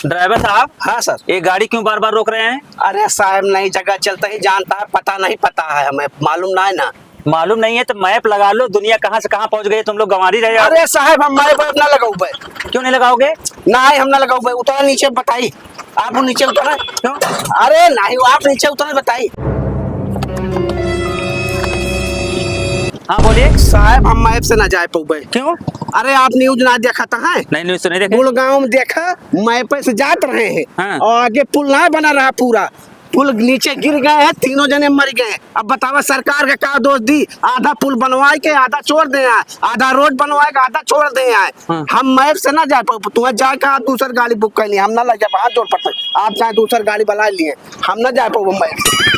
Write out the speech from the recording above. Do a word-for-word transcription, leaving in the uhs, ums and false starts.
ड्राइवर साहब, हाँ सर। ये गाड़ी क्यों बार बार रोक रहे हैं? अरे साहब, नई जगह चलते ही जानता है, पता नहीं, पता है हमें, मालूम ना है ना। मालूम नहीं है तो मैप लगा लो, दुनिया कहाँ से कहाँ पहुँच गई, तुम लोग गंवार ही रहे हो। अरे साहब, हम मैप ना लगाउबे। क्यों नहीं लगाओगे? नहीं, हम ना लगाउबे। उतरा नीचे, बताई। आप नीचे उतरा। क्यों? अरे नहीं, आप नीचे उतरा, बताई। हाँ, बोलिए। साहब, हम मैप से ना जाए पउबे। क्यों? अरे, आप न्यूज ना देखत हैं? नहीं, न्यूज तो नहीं देखे। गुड़गांव में देखा, मैप से जात रहे हैं। हाँ। और आगे पुल ना बना रहा पूरा, पुल नीचे गिर गए हैं, तीनों जने मर गए। अब बतावा, सरकार का का दोष दी? आधा पुल बनवाए के आधा छोड़ दे हैं, आधा रोड बनवाए के आधा छोड़ दे हैं। हाँ। हम मैप से ना जा पाओ, तुम्हें जाए का, आप दूसर गाड़ी बुक कर लिए, हम ना ले जा, हाथ जोड़ पड़ते, आप चाहे दूसर गाड़ी बना लिए, हम ना जा पाओ मैप से।